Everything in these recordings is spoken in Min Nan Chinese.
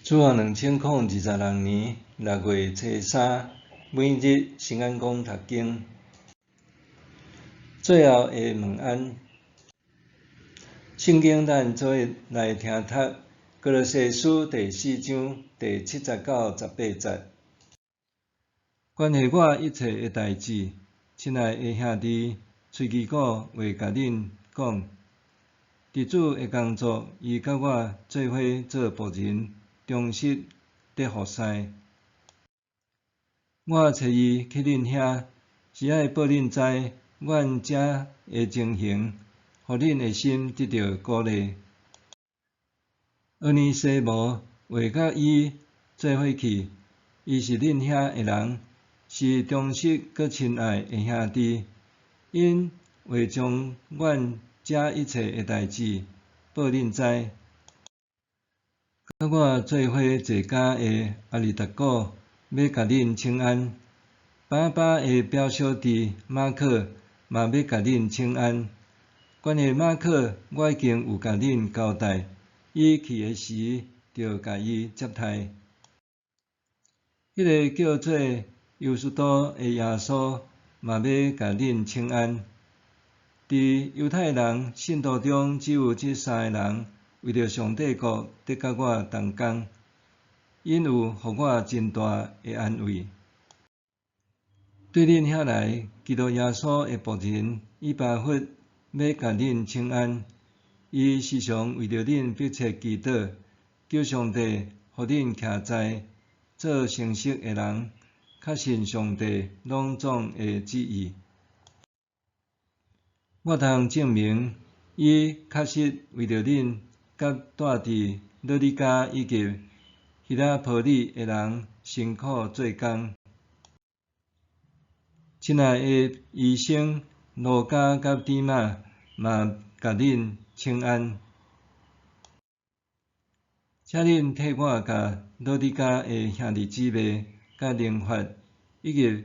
主後2026年6月初三，每日新眼光讀經。最後的問安，聖經咱做伙來聽讀歌羅西書第四章第七節到十八節。關係我一切的代誌，親愛的兄弟崔基古話共恁講，佇主的工作，伊佮我做伙做僕人，忠實得服侍。我揣伊去恁遐，是愛報恁知阮遮的情形，予恁的心得著鼓勵。阿尼西母會佮伊做伙去，伊是恁遐的人，是忠實閣親愛的兄弟。𪜶會將阮遮一切的代誌報恁知。佮我做伙坐監的阿里達古欲共恁請安，巴巴的表小弟馬可嘛欲共恁請安。關於馬可，我已經有共恁交代，伊去的時著共伊接待。彼个叫做猶斯都的耶穌嘛欲共恁請安。佇猶太人信徒中，只有這三个人為著上帝國得佮我同工，𪜶有予我真大的安慰。對恁遐來，基督耶穌的僕人以巴弗欲共恁請安。伊時常為著恁迫切祈禱，求上帝予恁徛在做誠實的人，確信上帝攏總的旨意。我通證明，伊確實為著恁佮住佇老底嘉以及希拉波里的人辛苦做工。親愛的醫生路加佮底馬嘛共恁請安。請恁替我共老底嘉的兄弟姊妹佮寧法，以及佇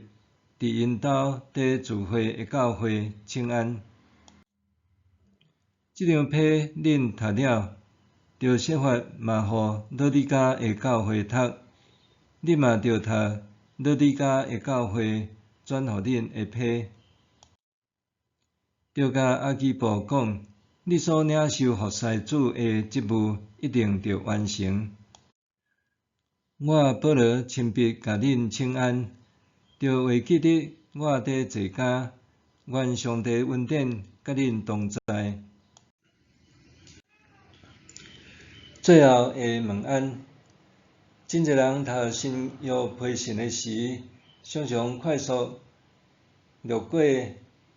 𪜶兜佇聚會的教會請安。這張批恁讀了，著設法嘛予老底嘉的教會讀。恁嘛著讀老底嘉的教會轉予恁的批。著共阿基布講，你所領受服侍主的職務，一定著完成。我保羅親筆共恁請安，著會記得我佇坐監，願上帝恩典佮恁同在。最後的問安，真濟人讀新約批信的時，常常快速略過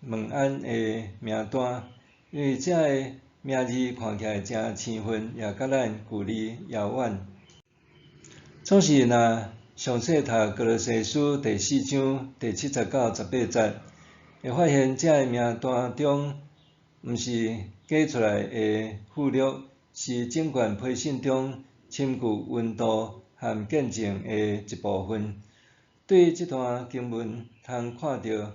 問安的名單，因為這个名字看起來誠生分，也佮咱距離遙遠。總是若詳細讀歌羅西書第四章第七節到十八節，會發現這个名單中，毋是加出來的附錄，是整卷批信中深具溫度和見證的一部分。對這段經文通看著，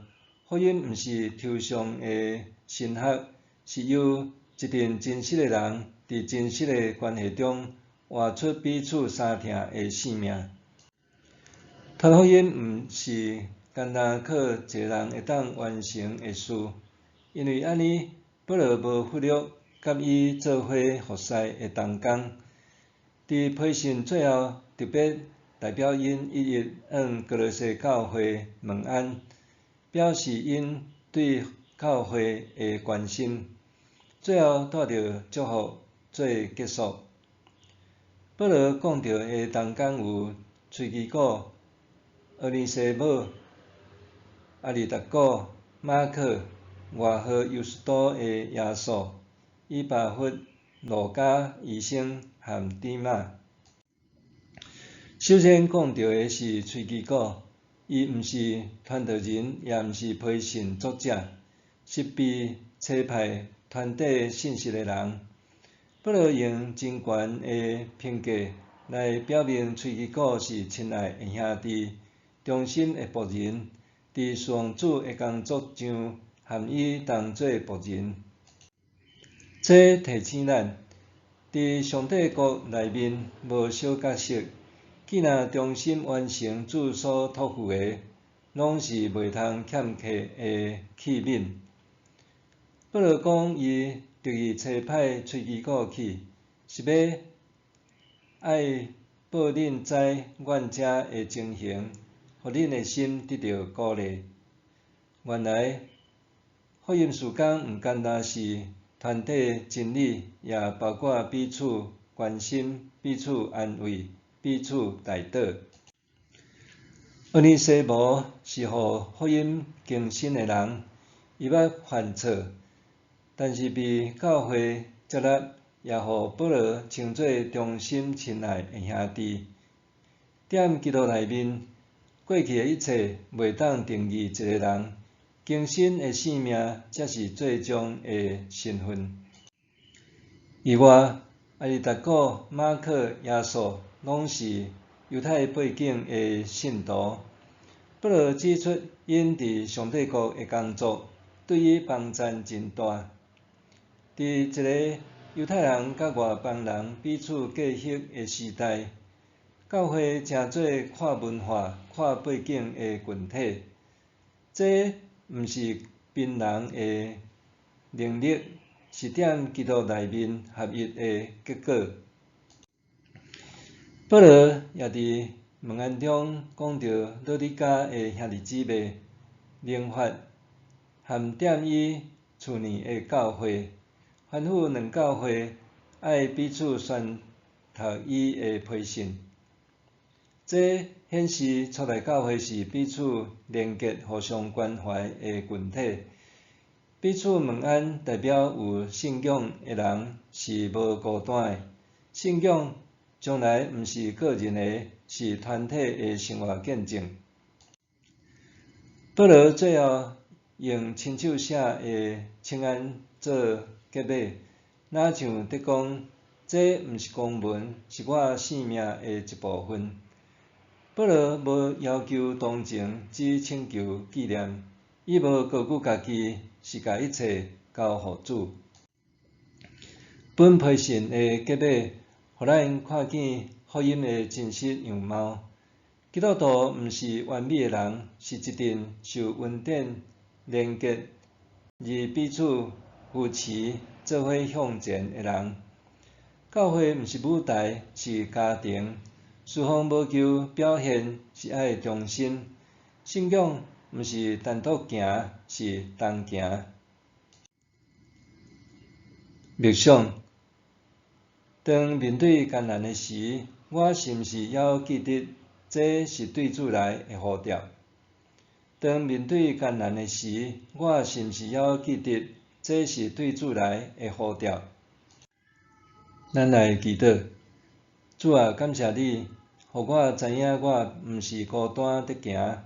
福音毋是抽象的神學，是由一陣真實的人佇真實的關係中活出彼此相疼的生命。傳福音毋是干焦靠一个人會當完成的事，因為按呢，保羅無忽略佮伊做伙服侍的同工。佇批信最後，特別代表𪜶一一向歌羅西教會問安，表示𪜶對教會的關心。最後帶著祝福做結束。保羅講著的同工有崔基古、阿尼西母、阿里達古、馬可、外號猶斯都的耶穌、以巴弗、路加醫生和底馬。首先講著的是崔基古，伊毋是傳道人，也毋是批信作者，是被差派傳遞信息的人。保羅用真懸的評價來表明崔基古是親愛的兄弟、忠心的僕人，佇侍奉主的工作上和伊同做僕人。這提醒咱，佇上帝國內面無小角色，既若忠心完成主所託付的，攏是袂通欠缺的器皿。保羅講伊特意差派崔基古去，是欲愛報恁知阮遮的情形，予恁的心得著鼓勵。原來福音事工毋干焦是傳遞真理，也包括彼此關心、彼此安慰、彼此代禱。厄尼西摩是予福音更新的人，伊捌犯錯，但是被教會接納，也予保羅稱做忠心親愛的兄弟。踮基督內面，過去的一切袂當定義一个人，更新的生命才是最終的身份。以外，亞里達古、馬可、耶穌攏是猶太背景的信徒。保羅指出，𪜶佇上帝國的工作對伊幫贊真大。佇一个猶太人佮外邦人彼此隔閡的時代，教會成做跨文化、跨背景的群體。這毋是憑人的能力，是踮基督內面合一的結果。保羅也佇問安中講著老底嘉的兄弟姊妹、寧法和踮伊厝內的教會，吩咐兩教會愛彼此宣讀伊的批信。這顯示初代教會是彼此連結、互相關懷的群體。彼此問安，代表有信仰的人是無孤單的。信仰從來毋是個人的，是團體的生活見證。保羅最後用親手寫的請安做結尾，若像佇講，這毋是公文，是我性命的一部分。保羅無要求同情，只請求紀念。伊無高舉家己，是共一切交予主。本批信的結尾，予咱看見福音的真實樣貌。基督徒毋是完美的人，是一陣受恩典連結而彼此扶持、做伙向前的人。教會毋是舞台，是家庭。事奉無求表現，是愛忠心。信仰毋是單獨行，是同行。默想，當面對艱難的時，我是毋是猶記得這是對主來的呼召？當面對艱難的時，我是毋是猶記得這是對主來的呼召？咱來祈禱，主啊，感謝你，予我知影我毋是孤單佇行，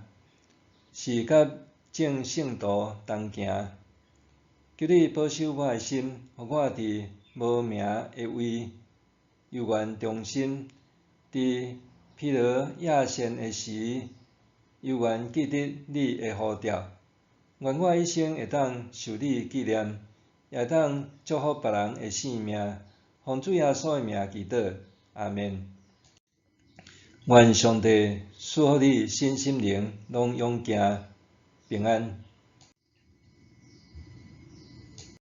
是佮眾聖徒同行。求你保守我的心，予我佇無名的位猶原忠心，佇疲勞厭眩的時，猶原記得你的呼召。願我一生會當受你紀念，也會當祝福別人的性命。奉主耶穌的名祈禱，阿們。願上帝賜福你身心靈攏勇健平安。